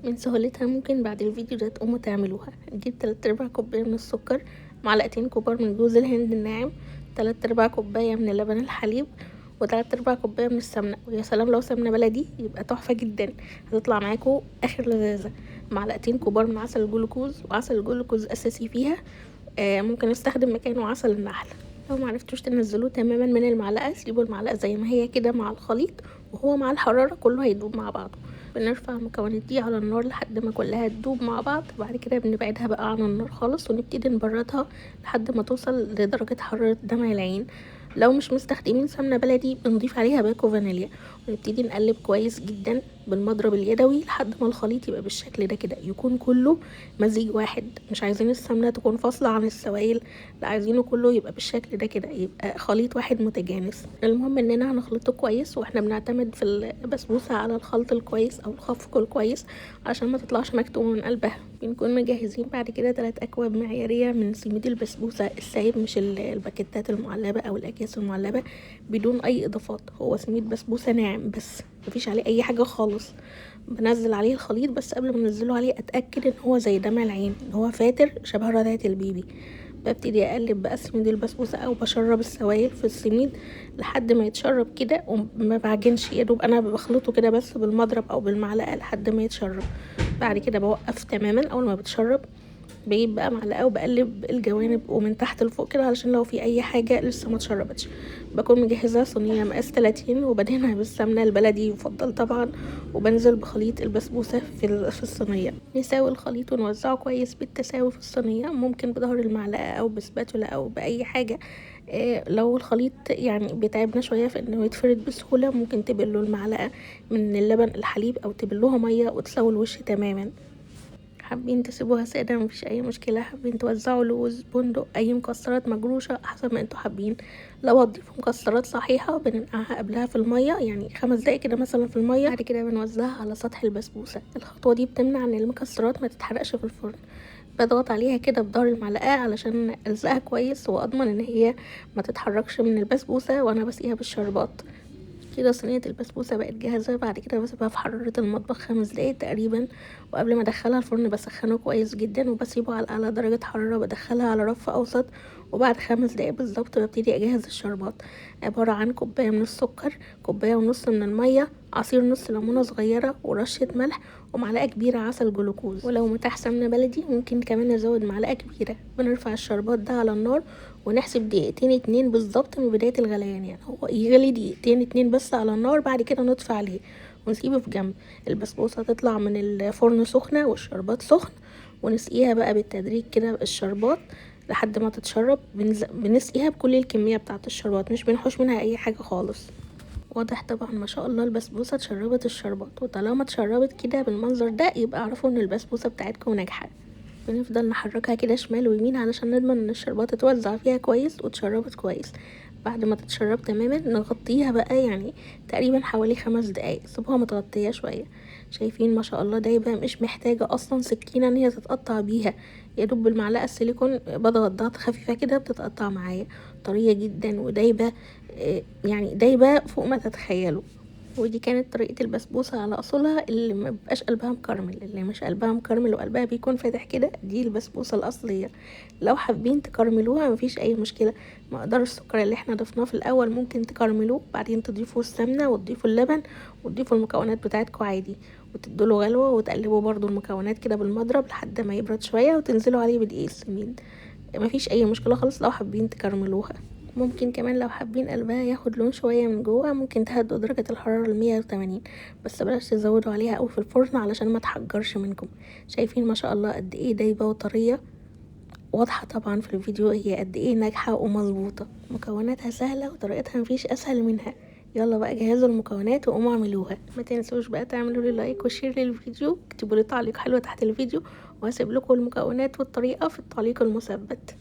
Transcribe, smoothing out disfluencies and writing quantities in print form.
من سهولتها ممكن بعد الفيديو ده تقوموا تعملوها. نجيب 3/4 كوباية من السكر، معلقتين كبار من جوز الهند الناعم، 3/4 كوباية من اللبن الحليب، و3/4 كوباية من السمنة. ويا سلام لو سمنه بلدي يبقى تحفة جدا، هتطلع معاكم اخر لذاذه. معلقتين كبار من عسل الجلوكوز، وعسل الجلوكوز اساسي فيها، ممكن نستخدم مكانه عسل النحل. لو معرفتوش تنزلوه تماما من المعلقة سيبوا المعلقة زي ما هي كده مع الخليط، وهو مع الحرارة كله هيدوب مع بعضه. بنرفع المكونات دي على النار لحد ما كلها تدوب مع بعض. بعد كده بنبعدها بقى عن النار خالص، ونبتدي نبردها لحد ما توصل لدرجة حرارة دمع العين. لو مش مستخدمين سمنه بلدي بنضيف عليها باكو فانيليا، ونبتدي نقلب كويس جدا بالمضرب اليدوي لحد ما الخليط يبقى بالشكل ده كده، يكون كله مزيج واحد. مش عايزين السمنة تكون فاصلة عن السوائل، لا عايزينه كله يبقى بالشكل ده كده، يبقى خليط واحد متجانس. المهم اننا هنخلطه كويس، واحنا بنعتمد في البسبوسه على الخلط الكويس او الخفق الكويس عشان ما تطلعش مكتومة من قلبها. بنكون مجهزين بعد كده 3 اكواب معياريه من سميد البسبوسه السايب، مش الباكيتات المعلبه او الاكياس المعلبه، بدون اي اضافات. هو سميد بسبوسه ناعم بس، مفيش عليه اي حاجة خالص. بنزل عليه الخليط، بس قبل ما انزله عليه اتاكد ان هو زي دمع العين، ان هو فاتر شبه رضعه البيبي. ببتدي اقلب بقى سميد البسبوسه او بشرب السوائل في السميد لحد ما يتشرب كده، وما بعجنش، يا دوب انا بخلطه كده بس بالمضرب او بالمعلقه لحد ما يتشرب. بعد كده بوقف تماما. اول ما بتشرب بجيب بقى معلقه وبقلب الجوانب ومن تحت لفوق كده، علشان لو في اي حاجة لسه ما اتشربتش. بكون مجهزة صينية مقاس 30 وبدهنها بالسمنه البلدي يفضل طبعا، وبنزل بخليط البسبوسه في الصينية. نساوي الخليط ونوزعه كويس بالتساوي في الصينية، ممكن بظهر المعلقة او بسباتولا او باي حاجة. لو الخليط يعني بيتعبنا شوية في انه يتفرد بسهولة، ممكن تبلوا المعلقة من اللبن الحليب او تبلوها مية وتساوي الوش تماما. حابين تسيبوها ساده مفيش اي مشكلة، حابين توزعوا لوز، بندق، اي مكسرات مجروشه حسب ما انتوا حابين. لو هتضيفوا مكسرات صحيحه بننقعها قبلها في المية، يعني 5 دقايق كده مثلا في المية. بعد كده بنوزعها على سطح البسبوسه. الخطوة دي بتمنع ان المكسرات ما تتحرقش في الفرن. بضغط عليها كده بظهر المعلقة علشان الزقها كويس واضمن ان هي ما تتحركش من البسبوسه وانا بسقيها بالشربات. كده صينية البسبوسه بقت جاهزة. بعد كده بسيبها في حرارة المطبخ 5 دقايق تقريبا، وقبل ما ادخلها الفرن بسخنه كويس جدا وبسيبه على اعلى درجه حرارة. بدخلها على رف اوسط، وبعد 5 دقايق بالظبط ببتدي اجهز الشربات. عبارة عن كوباية من السكر، كوباية ونص من المية، عصير نص ليمونه صغيرة، ورشه ملح، ومعلقة كبيرة عسل جلوكوز. ولو متاح سمنه بلدي ممكن كمان نزود معلقه كبيرة. بنرفع الشربات ده على النار ونحسب 2 دقيقتين بالظبط من بداية الغليان، يعني هو يغلي 2 دقيقتين بس على النار. بعد كده نطفي عليه ونسيبه في جنب. البسبوسه تطلع من الفرن سخنة والشربات سخن، ونسقيها بقى بالتدريج كده الشربات لحد ما تتشرب. بنسقيها بكل الكمية بتاعه الشربات، مش بنحوش منها اي حاجة خالص. واضح طبعا ما شاء الله البسبوسه اتشربت الشربات، وطالما اتشربت كده بالمنظر ده يبقى اعرفوا ان البسبوسه بتاعتكم ناجحة. بنفضل نحركها كده شمال ويمين علشان نضمن ان الشربات تتوزع فيها كويس وتشربت كويس. بعد ما تتشرب تماما نغطيها بقى، يعني تقريبا حوالي 5 دقايق، سيبوها متغطيه شوية. شايفين ما شاء الله دايبه، مش محتاجه اصلا سكينة ان هي تتقطع بيها، يا دوب بالمعلقه السيليكون بضغط ضغط خفيفة كده بتتقطع معايا. طرية جدا ودايبه، يعني دايبه فوق ما تتخيلوا. ودي كانت طريقه البسبوسه على اصولها، اللي ما بيبقاش قلبها مكرمل، اللي مش قلبها مكرمل وقلبها بيكون فاتح كده، دي البسبوسه الاصلية. لو حابين تكرملوها مفيش اي مشكلة، مقدار السكر اللي احنا ضفناه في الاول ممكن تكرملوه، بعدين تضيفوا السمنة وتضيفوا اللبن وتضيفوا المكونات بتاعتكم عادي، وتدوا له غلوه وتقلبوا برضو المكونات كده بالمضرب لحد ما يبرد شوية، وتنزلوا عليه بدقيق السميد. مفيش اي مشكلة خالص لو حابين تكرملوها. ممكن كمان لو حابين قلبها ياخد لون شوية من جوه ممكن تهدوا درجه الحرارة ل 180، بس بلاش تزودوا عليها قوي في الفرن علشان ما تحجرش منكم. شايفين ما شاء الله قد ايه دايبه وطريه، واضحة طبعا في الفيديو هي قد ايه ناجحة ومظبوطه. مكوناتها سهلة وطريقتها مفيش اسهل منها. يلا بقى جهزوا المكونات وقوموا اعملوها. ما تنسوش بقى تعملوا لي like و share للفيديو، اكتبوا لي تعليق حلو تحت الفيديو، وهسيب لكم المكونات والطريقة في التعليق المثبت.